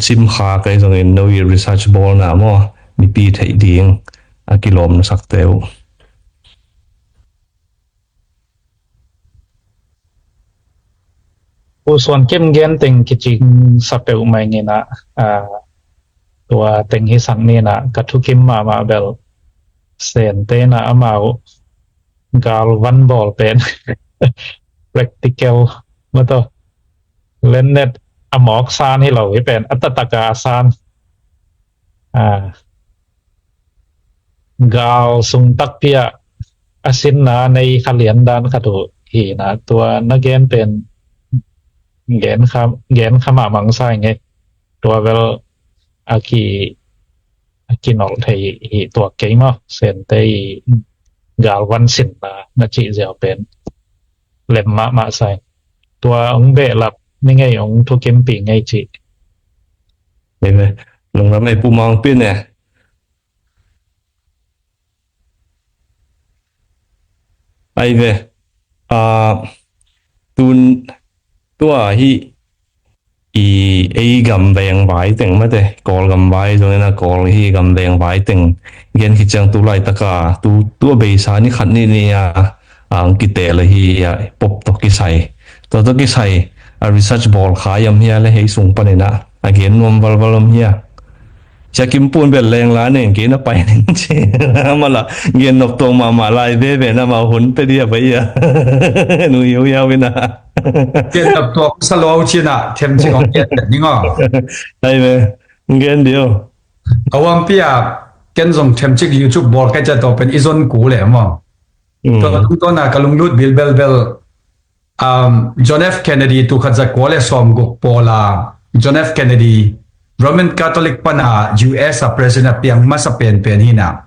sim kha kai zongin no i research bawlna maw, mipi theih ding a kilawm na sak te uh. Pu Suan Kim gen teng kicing sa peuh mai ngina, ah, tua teng hi sak nina ka thukim mahmah bel Sente na amau galvan bawl pen practical mato lennet a mawk san hi lo hi pen a tataka a san, ah, gal sung takpi ah a sinna nei kha lian dan khat uh hi na, tua na gen pen gen kha, gen kha mah mang sa ngei. Tua vel a ki a kinolh thei hi tuak kei maw, Sente i galvan sinna na cih ziau pen lem mahmah sai. Tua hong behlap ni ngei, hong thukimpih ngei cih. Lungram ei Pu Mangpi ne. Ai ve, ah, tun tua hi i ei gam veng vai teng mate, Kawl gam vai zongin a Kawl hi gam veng vai teng gen khit ciang tu laitaka tu, tua beisa ni khat ni ni a ang kiteh le hi a pop tawh kisai, tua tawh kisai a research bawl kha iam hia le hei sung panin a a gen nuam valval om hia. Sia Kim Pun bel leng la neng kei na pai ning ci. Mala gen nop tuang mahmah lai veve na ma hun pe dia pai ia. Nu hiu hiau ina. Gen nop tuang sa lo cina them cik ong gen ni ngo. Ai ve. Gen dio. Awam pia ken zong them cik YouTube bol kai ca to pen izon ku le mo. Mm. To na to na kalung lut bil bel bel. Um, John F Kennedy tu khat za kua le sawm guk pawl a John F Kennedy Roman Catholic pana U S a president a piang masa pen pen hina.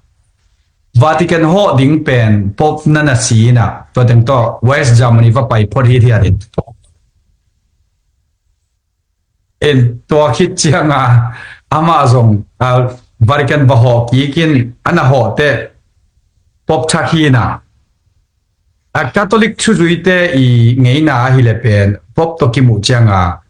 Vatican hawh ding pen Pope na na si hina. Tua teng tawh West Germany va pai phot hi thiat in. In tua khit cianga amah zong, ah, Vatican va hawh kikin a na hawh te Pope thak hina. A Catholic thuzuite i ngeina ahi le pen Pope tawh kimuh cianga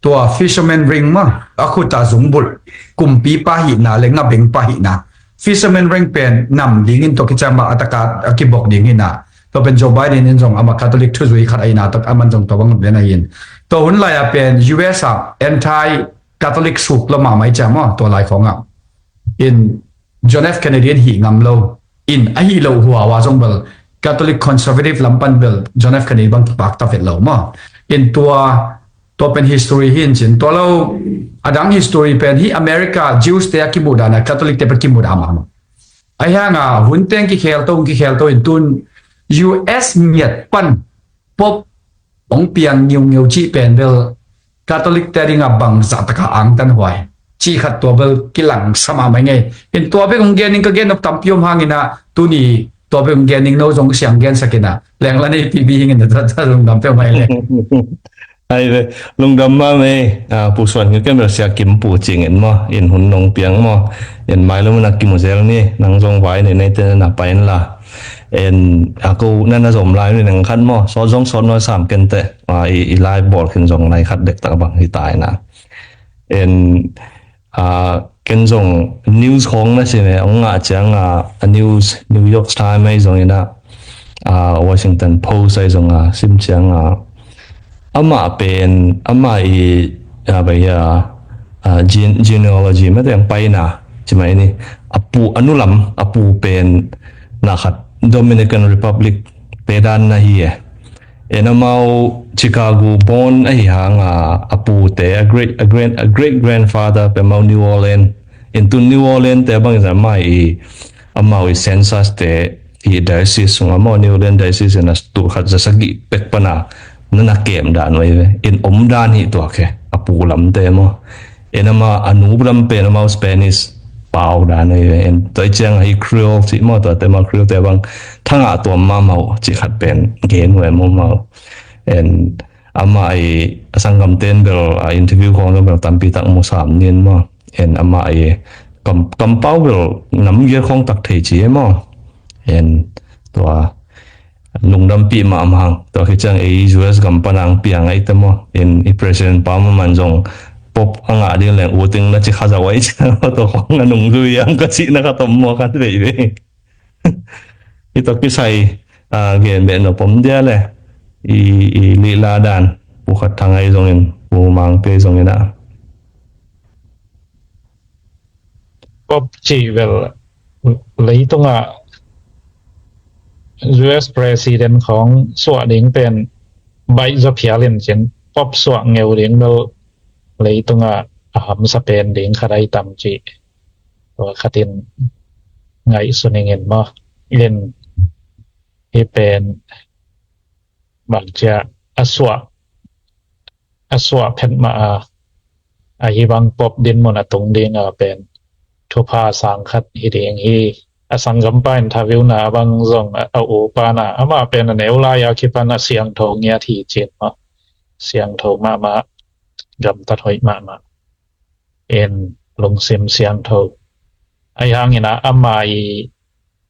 tua fisherman ring ma a khuta zungbulh kumpipa hihna le ngabengpa hihna. Fisherman ring pen nam dingin tawh kiciama a taka a kibok ding hina. Tua pen Joe Biden in zong ama Catholic thuzui khat a hina tawh aman zong tua bang ven ahin. Tua hun lai a pen U S a anti-Catholic suk lo mahmah i ciama tua lai khawngah. In John F Kennedy in hih ngam lo. In ahi lo huawa zong bel Catholic conservative lam pan bel John F Kennedy bang kipak ta vet lo maw. In tua, tua pen history hi in cin. Tua lo, a dang history pen hi America Jews te a kimuh dana Catholic te pen kimuh dana maw. Ahi hanga hun teng kikhel to, kikhel to in tun U S miat pan Pope hong piang ngiungeu cih pen bel Catholic te dinga bangzah taka angtan huai. Cih khat tua bel kilang sama mai ngei. In tua bek hong gen in ka gen nop tampi om hangina tuni tua bek hong gen in no zong siang gen sakina. Lengla nei pi bi hingin ta ta zong dam peuh mai le. Ai ve, lungdam mah mei, ah, Pu Suan Ngil, ken bel Sia Kim Pu cingin maw, in hun nong piang maw, in mailam na kimu zel ni, nang zong vai nei nei te na pain la. En, a ko na na zom lai ni nang khat maw, sawt zong sawt nawn sam ken te, ah, i, i live bawl khin zong lai khat dek tak bang hi tai na. En, ah, ken zong news khawng na sim e, hong ngah ciang a, a news, New York Times ahi zongin a, ah, Washington Post ahi zong a, sim ciang a, amah pen, amah i, ah, bai a, ah, gene-, genealogy mah teng paina, ci mai ni, a pu, a nu lam, a pu pen, na khat Dominican Republic te dan na hi e. En amau Chicago born ahi hang a, a pute, a great, a grand, a great grandfather pen amau New Orleans. In tu New Orleans te bang zan mai i, amau i census te i diocese sung amau New Orleans diocese na tu khat za sagih pek pana na na kem dan wai ve. In om dan hi tua ke, a pu lam te maw. En ama a nu lam pen amau Spanish pau dan ahi ve. En tua ciang hi Creole cih maw, tua te ma Creole te bang thangah tuam ma mau cih khat pen gen ve maw mau. En ama i a sanggam ten bel a interview khawng bel tampi tak mu sam nin maw. En ama i kam, kampau bel nam gel khawng tak thei ci e maw. En tua lungdampih mahmah hang. Tua khit ciang ei U S gam pan ang piang ai te maw. In i president pa maman zong pop a ngah ding leng u ting na ci kha zau ai ciang tua khong a nung zui ang ka cihna ka tom maw ka vei vei. I tua kisai, ah, gen beh nop om dia le i, i lihla dan Pu Khat Thang ai zongin Pu Mang Pi zongin a. Pop cih bel leitungah U S president khawng suah ding pen baih zaw phial in cin pop suah ngeu ding bel leitungah a hamsa pen ding khat ai tam cih tua khatin ngaihsun ing in maw. In hi pen bang cia a suah a suah phet mah a, a hi bang pop din mun a tung ding a pen thupha sang khat hi ding hi. A sanggam pa interview na bang zong a, a u pa na ama pen a neu lai a kipan a siangtho ngiat hi cin maw. Siangtho mahmah, gamtat hoih mahmah. En lungsim siangtho. Ai hangin a ama i,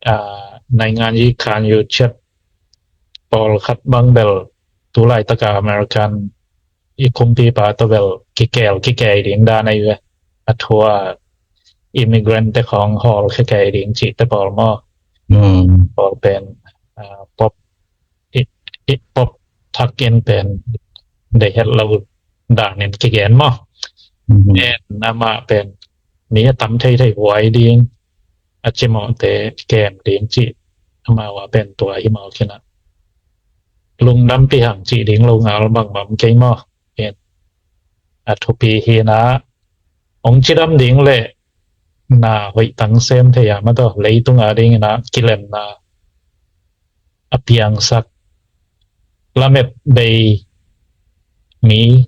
ah, naingan i kan yu chet pawl khat bang bel tu laitaka American i kumpipa tawh bel kikel kikei ding dan ahi ve. A thua immigrant te khawng hawl kikei ding cihte pawl maw. Pawl pen, ah, pop i, i pop thak in pen dei het lo dan in kigen maw. En amah pen mi a tam thei thei huai ding a cimawhte kem ding cih amau a pen tua hi maw kina. Lungdampi hang cih ding lo ngal bangmah om kei maw. En a thupi hi na ong cidam ding le na hoih tang sem thei a ma tawh leitung a ding ina kilemna a piangsak lamet bei mi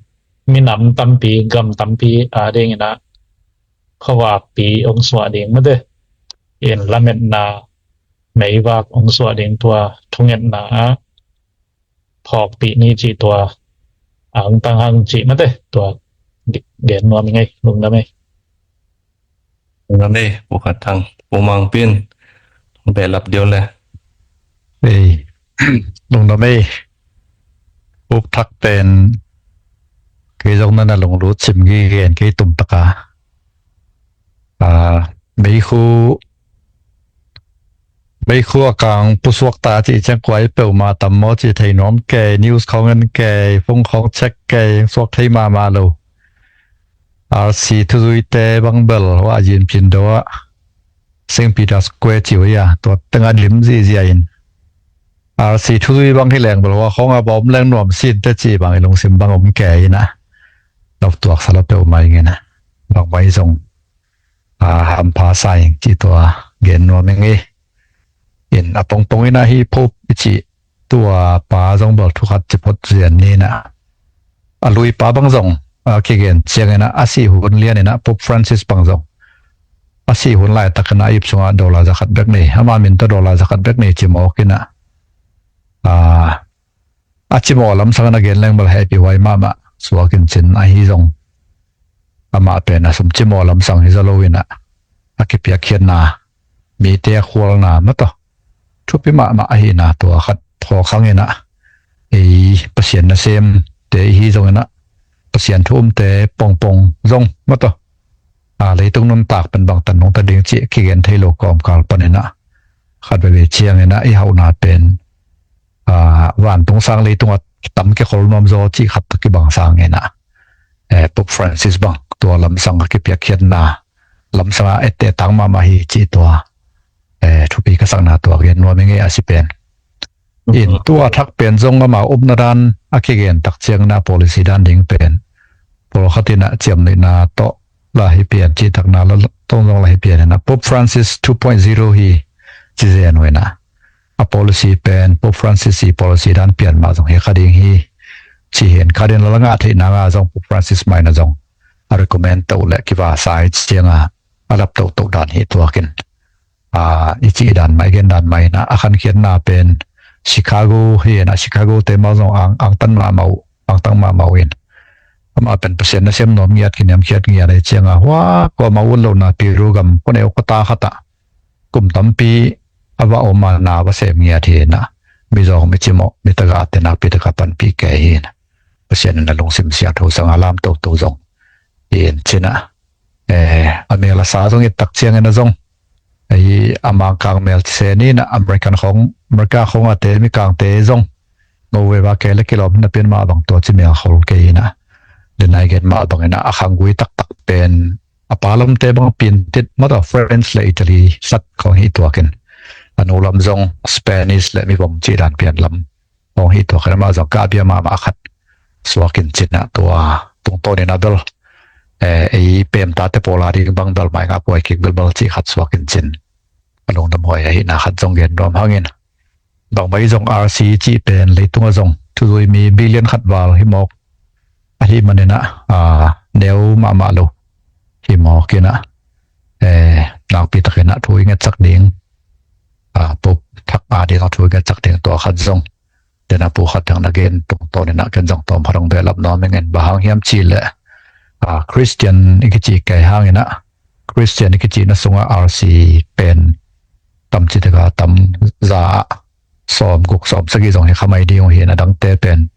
minam tampi gam tampi a ding ina khuavakpi ong suah ding mate. In lametna meivak ong suah ding tua thungetna a phawkpih ni cih tua a hong tang hang cih mate tua gen nuam i ngei lungdam ei. Lungdam ei Pu Khat Thang. Pu Mang Pin, behlap deuh le. Ei, lungdam ei. Pu Thak pen kei zong na na lunglut sim gi gen kei tum taka. A, meikhu meikhu a kang pusuak ta cih ciang kuai peuhmah tam maw cih thei nuam kei, news khawng en kei, phone khawng check kei, suak thei mahmah lo. R C thuzuite bang bel hua a yin pin do ah Saint Peter Square ci uh ia tua tengah lim zihziah in R C thuzui bang hi leng bel hua khawng a bawm leng nuam sin te cih bang i lungsim bang om kei ina. Nop tuak sa lo peuhmah ing ina. Bang mai zong a hampha sa ing cih tua gen nuam ing i. In a pongpong ina hi Pope i cih tua pa zong bel thukhat ci phot zian ni ina. A lui pa bang zong a kigen ciang ina a sih hun lian ina Pope Francis bang zong a sih hun laitak ina a ip sungah dollar zakhat bek nei ama min tawh dollar zakhat bek nei ci mawk ina. A a cimawh lamsang na gen leng bel happy huai mahmah. suak in cin ahi zong, amah pen a sum cimawh lamsang hi zaw lo in ah, a kipiakkhiatna, mite a khualna mah tawh thupi mahmah ahihna tua khat phawk hang in ah, ei Pasian nasemte ihi zong in ah, Pasian thu umte pongpong zong mah tawh, a, leitung nuntak pen bangtan nungta ding cih kigen thei lo kawmkal pan in ah, khat veve ciang in ah i hauhna pen, a, vantung sang leitung a tam kikhol nuam zaw cih khat tawh kibang sang in ah, eh, Pope Francis bang tua lamsang a kipiakkhiatna, lamsang a etteh tang mahmah hi cih tua, eh, thupi ka sakna tua gen nuam i ngei a si pen. In tua thak pen zong amau upna dan a kigen tak ciang in ah policy dan ding pen, pawlkhat in ah ciamnuihna tawh la hi pian, cihtakna la tong zong la hi pian in ah, Pope Francis two point zero hi ci zen uh in ah, a policy pen Pope Francis i policy dan pian mah zong hi kha ding hi ci hi in, Cardinal a ngah theihna nga zong Pope Francis mah in ah zong a recommend to le kiva sa i ciang a, a lap toto dan hi tuak in, a, i cih dan mah, i gen dan mah in ah, a khankhiatna pen Chicago hi in ah, Chicago te mah zong ang, angtan mahmah uh, angtang mahmah uh in, amah pen Pasian nasem nuam ngiat, kiniamkhiat ngiat ahi ciang a, hua kuamah ut lohna Peru gam khuaneu khuata khat ah kum tampi a va om a, na va sem ngiat hi in ah, mizawng micimawh, mi tagahte nakpi taka panpih kei hi in ah, Pasian in a lungsim siangtho sang a lam toto zong hi in cin ah, eh, a mel a sa zong i tak ciang in ah zong, ei, a Mangkang mel ci se ni in ah, American khawng, America khawng a te, Mikangte zong ngo veva kei le kilawm hi napi in, mah bang tua ci mel khol kei in ah, den a i gen mah bang in ah, a khanggui taktak pen a pa lamte bang Piantit mah tawh, French le Italy sat khawng hi tuak in, a nu lam zong Spanish le mivom cih dan pian lam khawng hi tuak in, amah zong ka bia mahmah khat suak in cin ah, tua tungtawn in ah bel, eh, ei pemtate pawl a ding bang bel mai ngah puai kik bilbal cih khat suak in cin, a lungdam huai ahihna khat zong gen nuam hang in, bangmah hi zong R C cih pen leitung ah zong thuzui mi billion khat val hi mawk ahih man in ah, a, neu mahmah lo hi mawk in ah, eh, nakpi tak in ah thu i ngetsak ding, a, Pope thak a ding ah thu i ngetsak ding, tua khat zong den a pu khat dang na gen tungtawn in ah ken zong tawm khat hong behlap nuam ing in. Bang hang hiam cih leh, a, Christian i kici kei hang in ah, Christian i kicihna sungah R C pen tam ci taka tam, za ah sawm guk sawm sagih zong hi kha mai ding uh hi in ah, a dangte pen,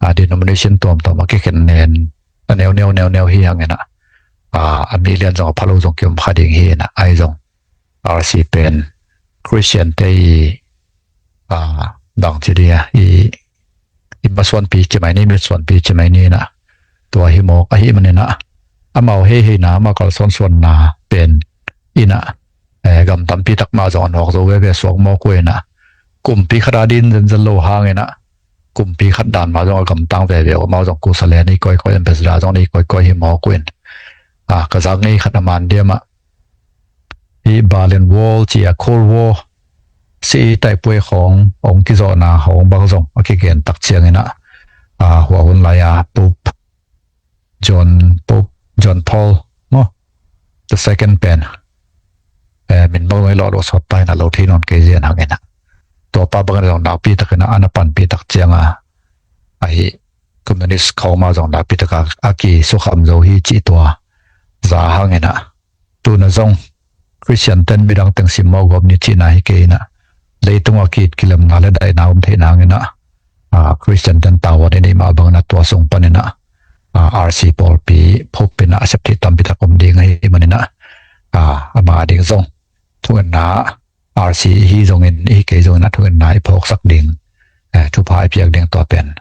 a, denomination tuamtuam a kikhen nen a neuneu neuneu hi hang in ah, a, a million zong a pha lo zong kiom kha ding hi in ah, ahi zong R C pen Christian te i, a, bang ci dia, i, i masuanpi ci mai ni, mitsuanpi ci mai ni in ah, tua hi mawk ahih man in ah, amau heiheina, amau kalsuansuanna pen in ah, eh, gam tampi tak mah zong a nawk zo veve suak mawk uh in ah, kumpi khat a ding zenzen lo hang in ah, kumpi khat dan mah zong a gamtang veve uh, amau zong kusa le nei kawikawi, ambassador zong nei kawikawi hi mawk uh in, a, ka zak ngei khat a man dia mah, hih Berlin Wall ci a, Cold War, si i taihpuai khawng hong kizawhna khawng bang zong a kigen tak ciang in ah, a, hua hun lai a Pope John, Pope John Paul maw, the second pen, eh, min bang zong i lawh lo sawt ta in ah, lo thei nawn kei zen hang in ah, tua pa bang in ah zong nakpi tak in ah a na panpih tak ciang a, ahi, communist khawng mah zong nakpi tak a, a kisukham zo hi cih tua za hang in ah, tu in ah zong Christian ten midang teng simmawh gawp ni cihna hi kei in ah, leitung a ki-it kilemna le daihna om theihna hang in ah, a, Christian ten tavuan i neih mah bang in ah tua sung pan in ah, a, R C pawlpi Pope in ah a sep theih tampi tak om ding ahih man in ah, a, amah a ding zong thungetna, R C i hi zongin, i hi kei zongin ah thungetna i phawksak ding, eh, thupha i piak ding, tua pen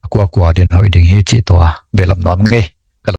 a kuakua din hoih ding hi cih tua behlap nuam ngei.